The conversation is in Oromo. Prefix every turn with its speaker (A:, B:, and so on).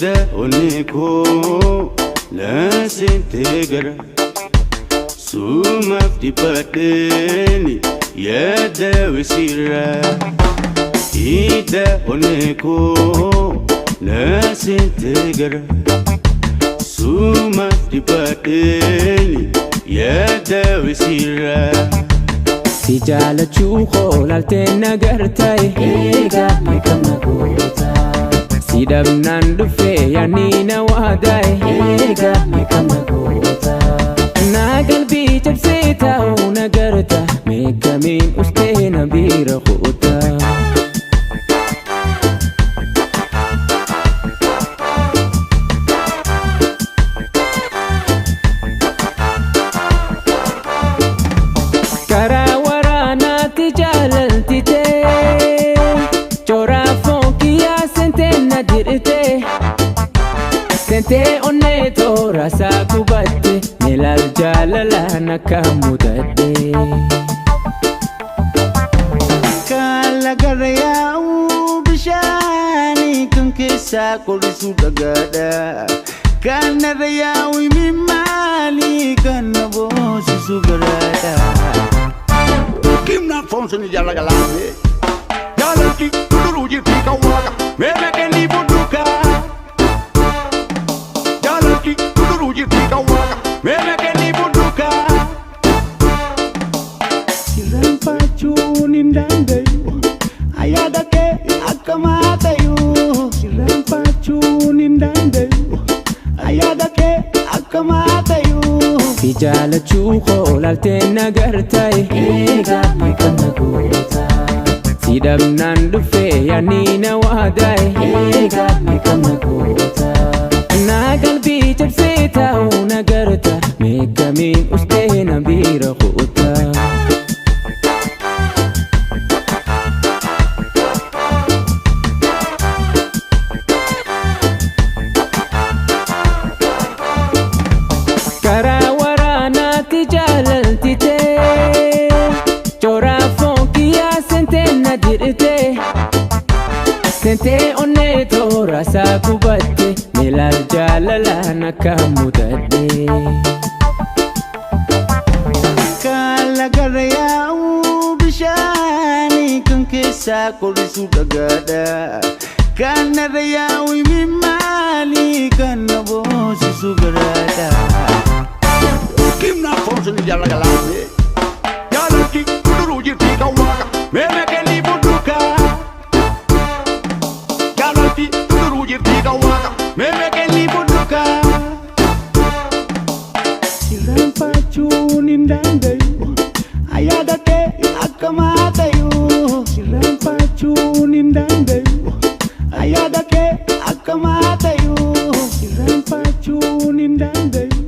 A: Hidda onnee koo na seentee gara sumaaf dhiphadheeni yaada wisiirra. Hidda onnee koo na seentee gara sumaaf dhiphadheeni yaada wisiirra.
B: Si jaalachuu koo laaltee nagartaaye.
C: Eegaa meeqamna goota.
B: Si dhabnaan dhufee yaadni na waadaaye.
C: Eegaa meeqamna goota.
B: Na qalbii cabsee taa'u nagarta meeqamiin ustee na bira kuuta. Karaa waraanaatti jaalalti tee Chooraa fookiyyaa seentee na dirtee Seentee onnee toora isaa qubatte Milaal jaalalaan akka mudadhe.
A: Kan lagarra yaa'u bishaanii kan keessaa qorrisu dhagaadha. Kan narra yaa'u imimmaanii kan na boosisu garaadha.
D: Kimna foonsini jala galaane. Jaalalti tuduruu jirti kan waaqa. Meeme kennii budduuka. Jaalalti tuduruu jirti kan waaqa. Meeme kennii budduuka.
A: Sirraanfachuun hin danda'u. Ayyaada kee akka maatayu. Sirraanfachuun hin danda'u. Ayyaada kee akka maatayu.
B: Si jaalachuu koo laaltee nagartaaye.
C: Eegaa meeqamna goota.
B: Si dhabnaan dhufee yaadni na waadaaye.
C: Eegaa meeqamna goota.
B: Na qalbii cabsee taa'u nagarta meeqamiin ustee na bira kuuta. Karaa waraanaatti jaalalti tee Chooraa fookiyyaa seentee na dirtee Seentee onnee toora isaa qubatte Milaal jaalalaan akka mudadhe.
A: Kan lagarra yaa'u bishaanii kan keessaa qorrisu dhagaadha. Kan narra yaa'u imimmaanii kan na boosisu garaadha.
D: Kimna foonsini jala galaane. Jaalalti tuduruu jirti kan waaqa. Meeme kennii budduuka. Jaalalti tuduruu jirti kan waaqa. Meeme kennii budduuka.
A: Sirraanfachuun hin danda'u. Ayyaada kee akka maatayu. Sirraanfachuun hin danda'u. Ayyaada kee akka maatayu. Sirraanfachuun hin danda'u.